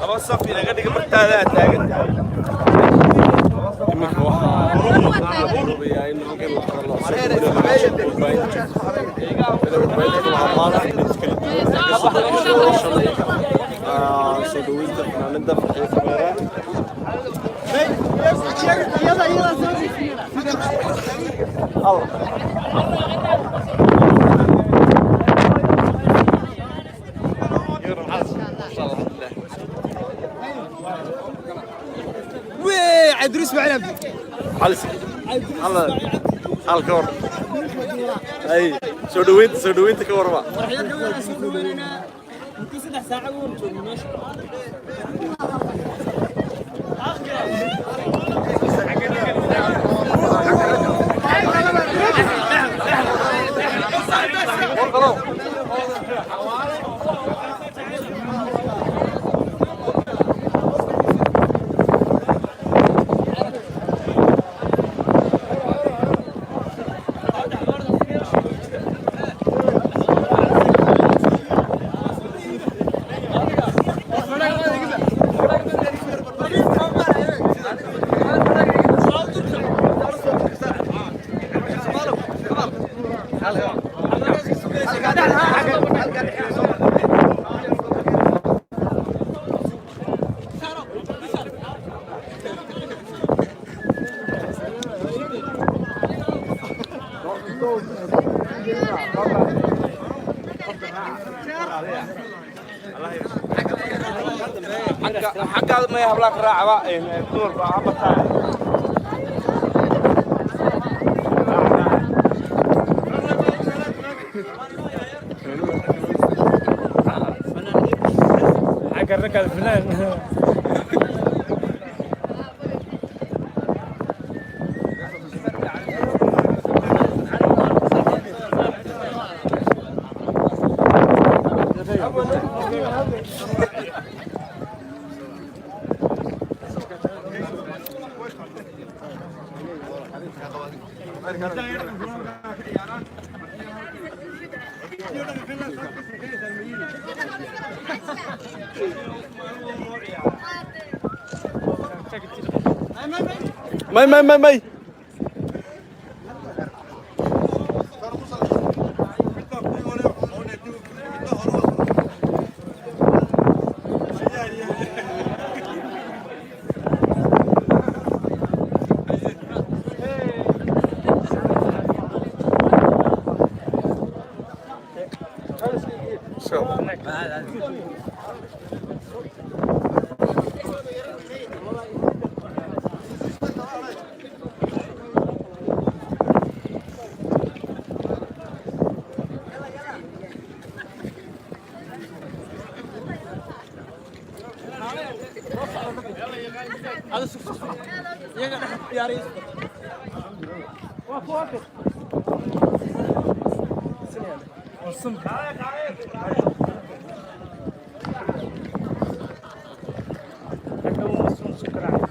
Laba saf inaga dhiga martaadaa taagan tahay. Iminka waxaa hubayaa in halkan la warbaahinta inay warbaahinta kala hadlaan kala duwan ka soo qaybgasho soo dhaweynta fanaanada Farxiyo Kabayare. عدريس معلم. Hal hal ka war ay soo dhaweynta ka warma. Muddo 3 saaca uun joogno meesha. Xaggaada maya, hablaa ka raacaba, dumarka ha bataan. Xagga ragga fanaan. May may may may. Iyaga dhex ciyaaraysa. Waa kuwa halkan. Xagga uma sun sukrac.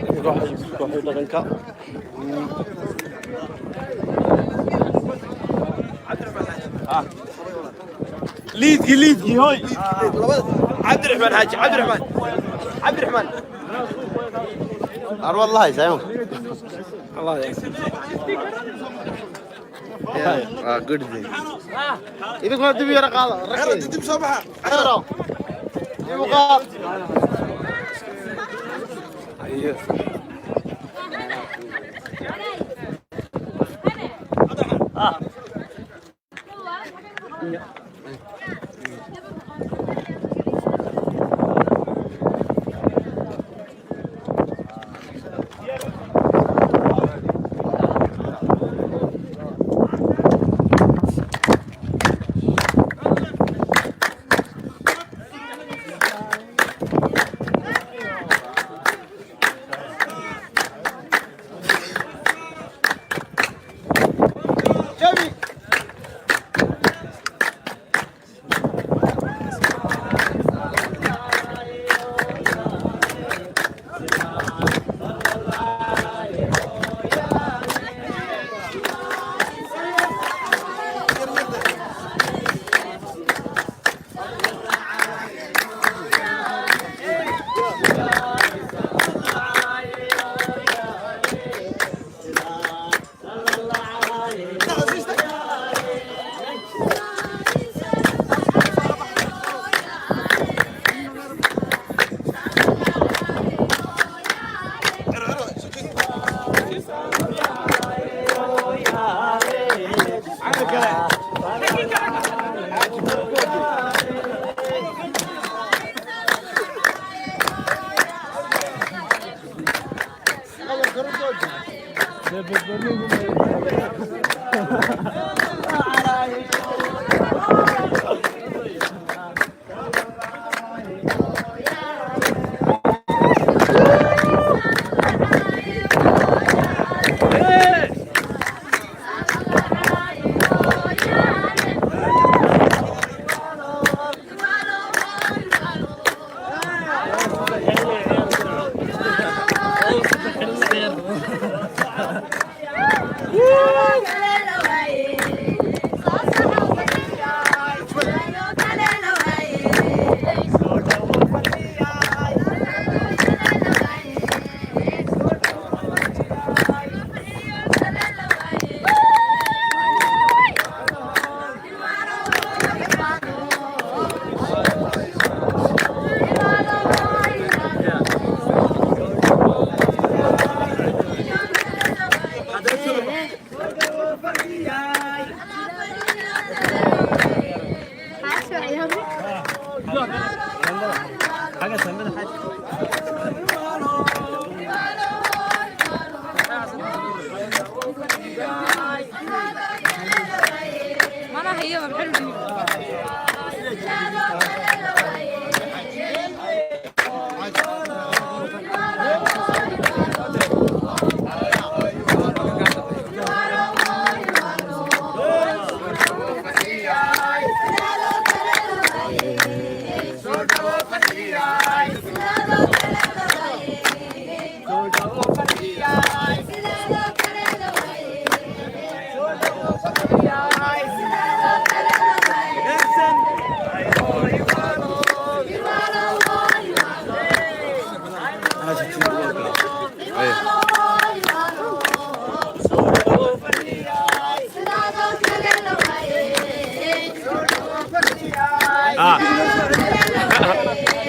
Iminka waxaa yimid kooxii dhaqanka. Liidkii, liidkii, hoy Cabdiraxmaan, Xaaji Cabdiraxmaan, Cabdiraxmaan. Ar والله سايمون. Allah. Ah, good thing. Idinkuna dib yara qaada. Dib soo baxa. Dib u qaad. Ayo. ما هي ما بحلو.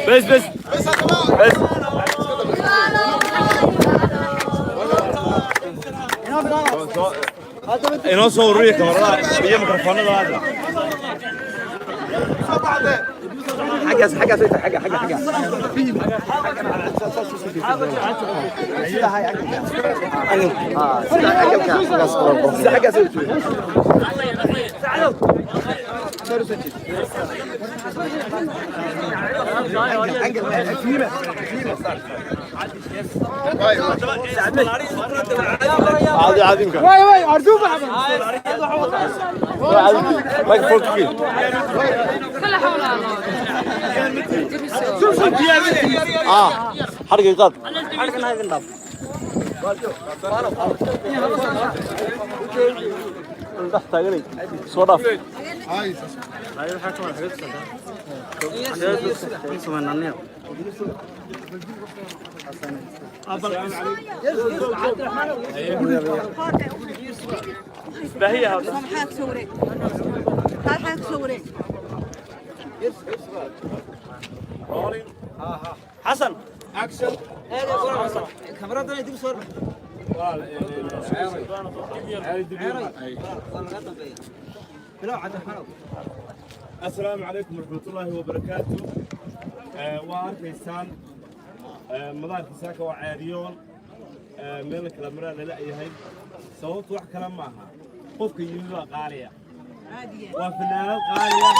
بس بس بس. Inoo soo ururiya kamaradaha iyo mikrofoonada hadda. Xaggaas xaggaas xagga xagga xagga. Xaggaas. عادي عادي يمكن. واي واي ارجوك. مايك فوق كيف. كل حول الله. حرق قاد. dhex taaganay soo dhaaf. حسن اكشن. كاميرا دي صور. Asalaamu calaykum waraxmatullaahi wabarakaatu. Waa arkaysaan madaarka saaka waa caadiyoon, meel kala maraa lala yahay. Sababtu wax kale maaha, qofka yimid waa qaaliya, waa fanaanad qaaliya,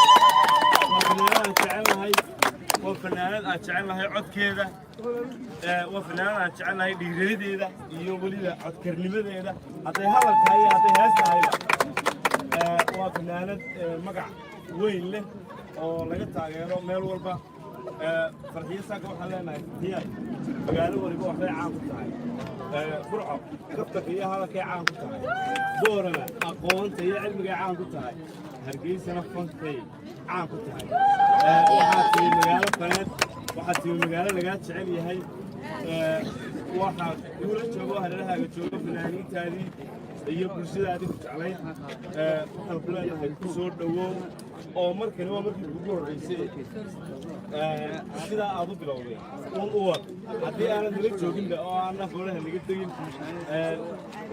waa fanaanad aan jecelnahay, waa fanaanad aan jecelnahay codkeeda, waa fanaanad aan jecelnahay dhiiranideeda iyo weliba codkarnimadeeda, hadday hadal tahay iyo hadday hees tahayba. Waa fanaanad magac weyn leh oo laga taageero meel walba. Farxiyo saaka waxaan leenahay, farxiyaay, magaalo waliba waxbay caan ku tahay. Burco kaftanka iyo hadalkay caan ku tahay, Boorama aqoonta iyo cilmigay caan ku tahay, Hargeysana fankay caan ku tahay. Waxaa timi magaalo faneed, waxaa timi magaalo lagaa jecel yahay. Waxaa kuula joogo hareerahaaga joogo fanaaniintaadii iyo bulshadaadii ku jeclayd. Waxaan ku leenahay ku soo dhowow, oo markani waa markii kugu horreysay. Sidaa aad u bilowday un u wad, haddii aanad nala jooginba oo aanna foolaha naga tegin.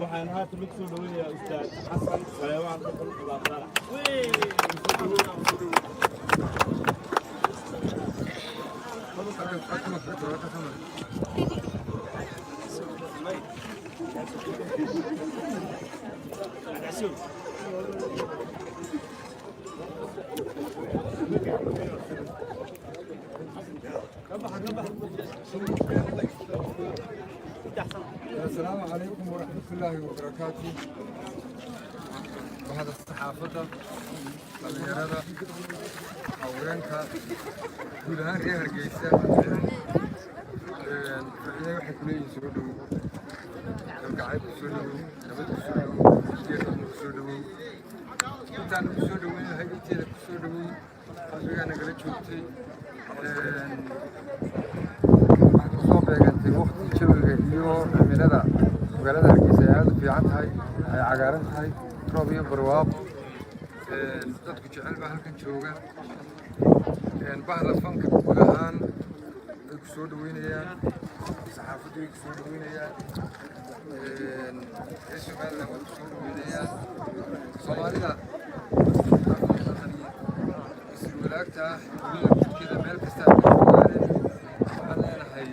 Waxaan haatan mid soo dhoweynayaa Ustaad Xasan Saleebaan Dhuxul Laabsaalax. السلام عليكم ورحمة الله وبركاته. Bahda saxaafadda, dhalinyarada, haweenka, guud ahaan reer Hargeysa, Farxiye waxay ku leeyihiin soo dhowow, kalgacayl ku soo dhowow, nabad ku soo dhowow, geedka ku soo dhowow. Intaan ku soo dhoweyn lahay inteeda ku soo dhowow, qalbigaa nagala joogtay. Waxaad ku soo beegantay waqti jawiga iyo cimilada magaalada Hargeysa ay aada u fiican tahay, ay cagaaran tahay, roob iyo barwaaqo, dadku jecel baa halkan jooga. Bahda fanka guud ahaan way ku soo dhaweynayaan, saxaafaddu way ku soo dhaweynayaan, reer Somaliland way ku soo dhaweynayaan, Soomaalida isir walaagta ah dunida guudkeeda meel kasta ay ka joogaan waxaan leenahay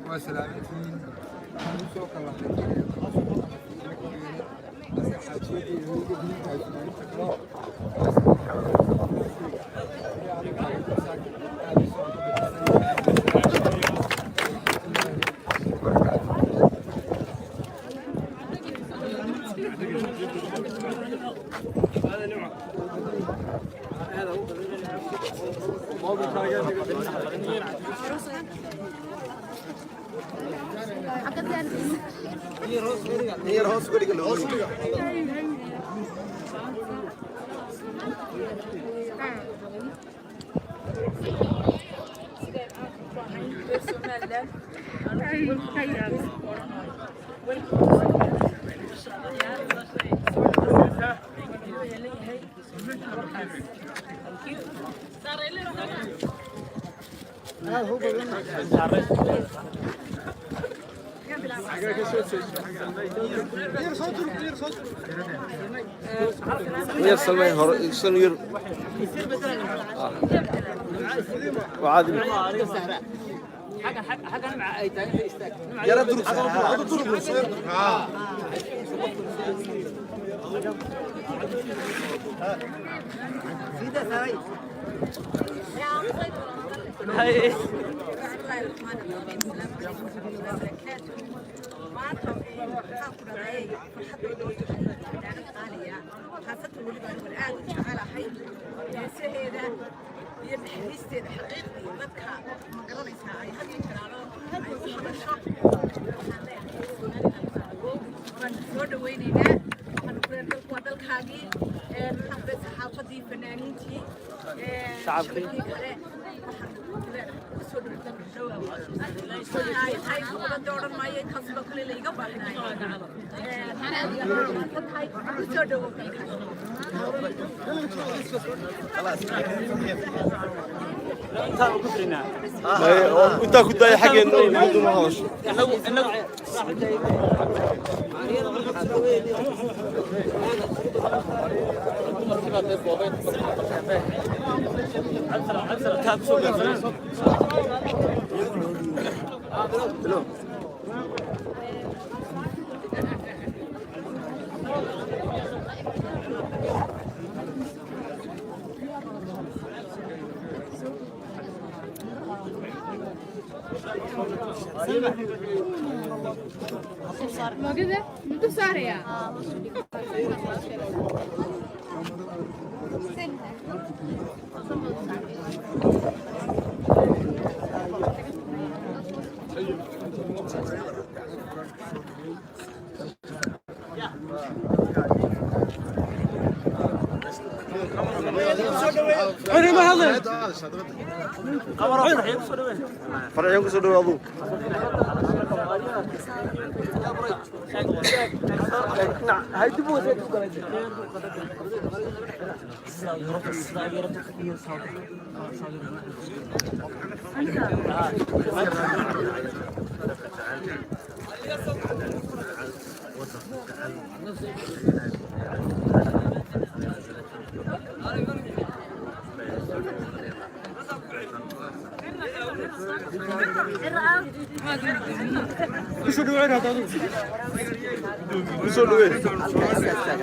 waa salaamantihiin. Waxaan u soo kalahnay xaajiyadii hooyada diinta ay fanaaniinta kaloo Yar Salmay hore san yar وعادي. Yara durug durug. Maanta waxaan ku dhahay farxadayda waxaan qaaliya, khaasatan weliba anigu aad u jecelahay heesaheeda iyo naxariisteeda. Xaqiiqdii dadka ma garanaysaa ay had iyo jeraalo ay u hadasho. Waxaan leeyahay waan soo dhawaynaynaa, waxaan ku leeyahay dalku waa dalkaagii. Maxaan ku leeyahay saxaafadii, fanaaniintii, shacabkii kale, waxaan ku leeyahay kusoo dhow dalka. Dooran maayo intaas baa kale laiga baahnay. Kusoo dhowow dalkaas. Intaa ku daaya xaggeena iyaduna hadasho. Moogada muxuu saarayaa? Farciyan kusoo dhawaado. Kusoo dhawee.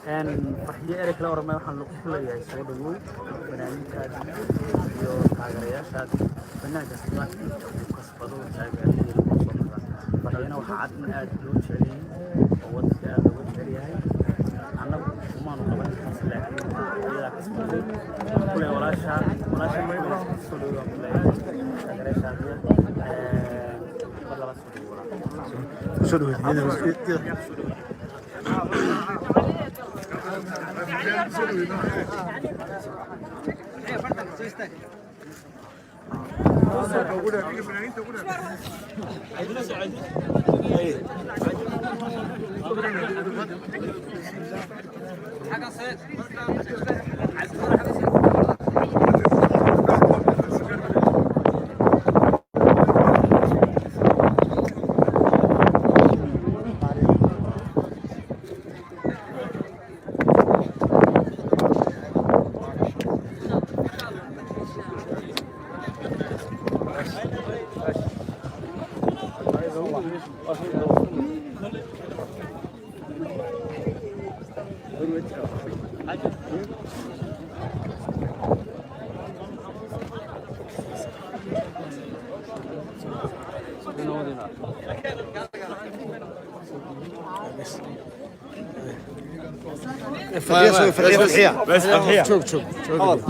Farxiyo erey kala oramay waxaan lagu leeyahay soo dhawow fanaaniintaada iyo taageerayaashaada fanaan kastaba inta uu kasbado taageeradeeda ku soo noqda. Farxiyana waxaa cad in aad loo jecel yahay oo wadanka aad looga jecel yahay. Annagu umaanu qaban intaas, laakiin iyadaa kasbatay. Waxaan ku leeyahay walaasha, walaasha soo dhawow baan ku leeyahay taageerayaashaada mar labaad soo dhawow walaal. Kusoo dhaweey. Farxiyo, farxiyo, farxiyo. بس فرحية. Joog, joog, joog.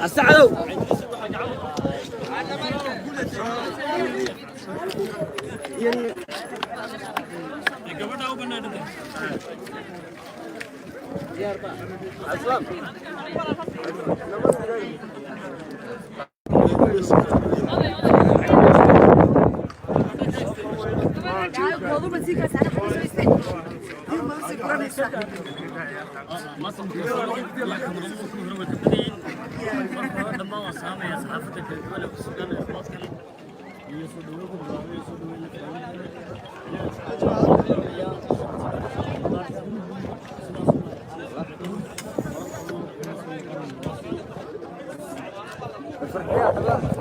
السعدو.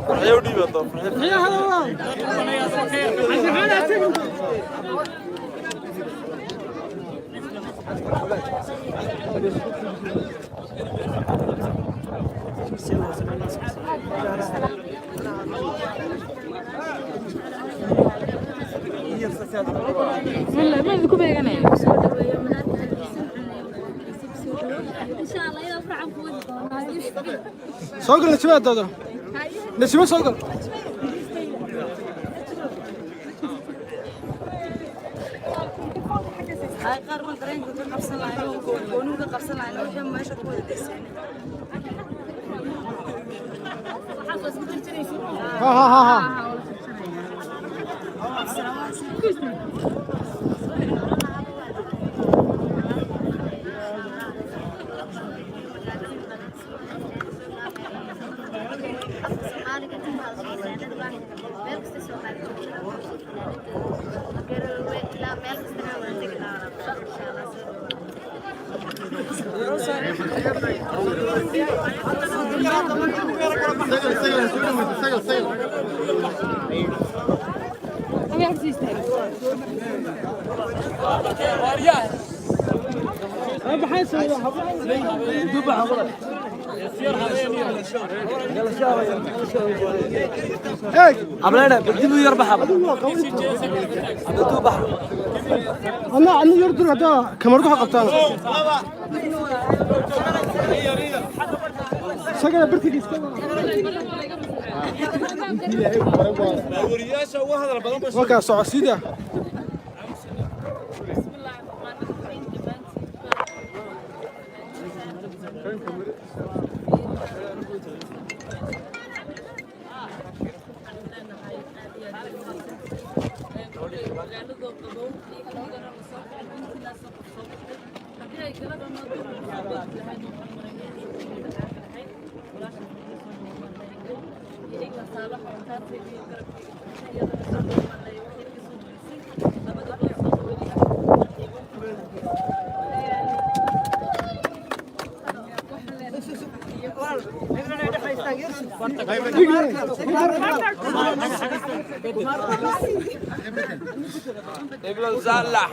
Farxiyo u dhiibi hadda, farxiyo. Soo gal Najma dada. Najma soo gal. Qaar baan dareenka ka qabsan lahayn oo goonigu ka qabsan lahayn wixii meesha ku wada daysan. Ha ha ha ha. Sagal, sagal, soo dhaweey, sagal, sagal. Hableena بدي يربح بدو بحر. Ana ana yar dur hada kamaradu ha qabtaan. Sagala bartigiis ka. Wariyaasha ugu hadal badan ba. Markaa socodsiida. بسم الله الرحمن الرحيم. Dhammaantiin waxaan leenahay aad iyo aad u mahadsan. Kolley magaaladoo qabow iyo xilligana la soo kacay, intiinaasoo qof soo baxday. Haddii ay galaba noo dib soo beegi lahayd, waxaan maraynay intii dhaqaaqi lahayd. Walaasha fadhiyo soo dhawaanay iyo igla saalax oo taatayda iyo garabkayga fadhisay, iyadana soo dhawaanay, waxay ka soo gelisay labada qof soo dhaweynaya. Ibn Salah.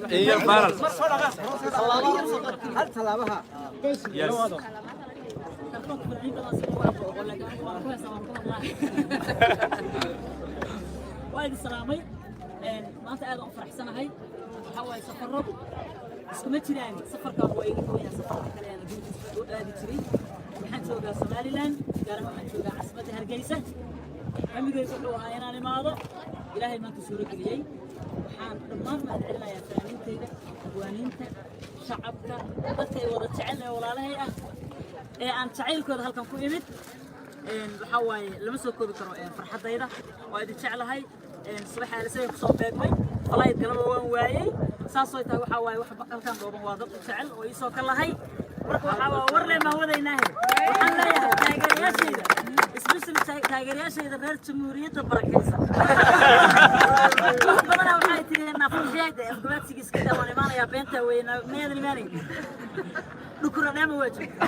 Iyo baral. Yes. Waa idin salaamay. Maanta aad aan u faraxsanahay. Waxaa waaye, safaradu iskuma jiraan. Safarkan waa iga duwan yahay safarka kale aan adduunka u aadi jiray. Waxaan joogaa Somaliland, gaar ahaan waxaan joogaa caasimadda Hargeysa. Hamigaygu wuxuu ahaa inaan imaado, Ilaahay maanta suuro geliyey. Waxaan dhammaan mahad celinayaa fanaaniintayda, abwaaniinta, shacabka, dadka ay wada jecel ee walaalahay ah ee aan jacaylkooda halkan ku imid. Waxaa waaye, lama soo koobi karo farxaddayda. Waa idin jeclahay. Subax aalisay kusoo beegmay, flight galaba waan waayey. Saasoo tahay, waxaa waaye, wax halkan dhooban waa dad u jecel oo iisoo ka lahay. Marka waxaa waa war leen baan wadaynaahe. Waxaan leeyahay taageerayaashayda, especially taageerayaashayda reer Jamhuuriyadda barakaysan, wax badanaa waxay tiri naafurxeeda afgabaadsiga iska daa, waan imaanayaa. Beenta weyna meedan imaanayn, dhukura dheema waa joogta.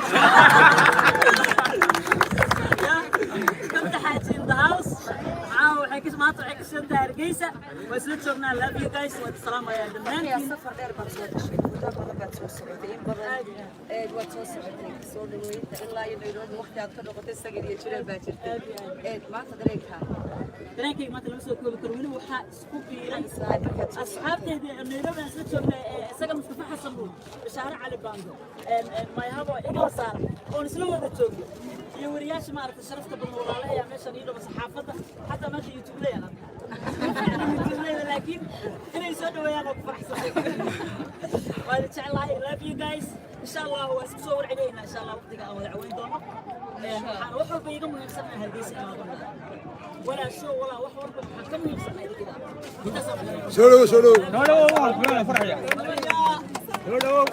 Kamta Xaaji in the house. Caawa waxay ka, maanta waxay ka shidan tahay Hargeysa. Waa isla joognaa. Love you guys. Waa salaamayaa dhammaantiin. Safar dheer baad soo gashay, muddo badan baad soo socotay, in badan eed waad soo socotay. Soo dhaweynta ilaa iyo Nairobi waqti aad ka noqotay sagar iyo jireen baa jirtay. Eed maanta dareenkaa? Dareenkayga maanta lama soo koobi karo. Weli waxaa isku biiray asxaabteyda Nairobi aan isla joognay, isaga Mustafa Xasan Nuur, Bashaare Cali Baando, Mayhabo, Igla Saar oon isla wada joogno, iyo wariyaasha maaragtay sharafta badan, walaalahay ayaa meeshan ii dhaba, saxaafadda, xataa maanta YouTube-leyaan, YouTube-leyda, laakiin inay soo dhaweeyaan oo ku faraxsanay. Waa idin jeclahay. Love you guys. Insha Allah waa isku soo warcinaynaa, insha Allah waqtiga aan wada caweyn doono. Waxaan wax walba iiga muhiimsan inaan Hargeysa imaado, walaa show walaa wax walba waxaan ka muhiimsan idinka intaasaan. Soo dhowo, soo dhowo. Soo dhawow.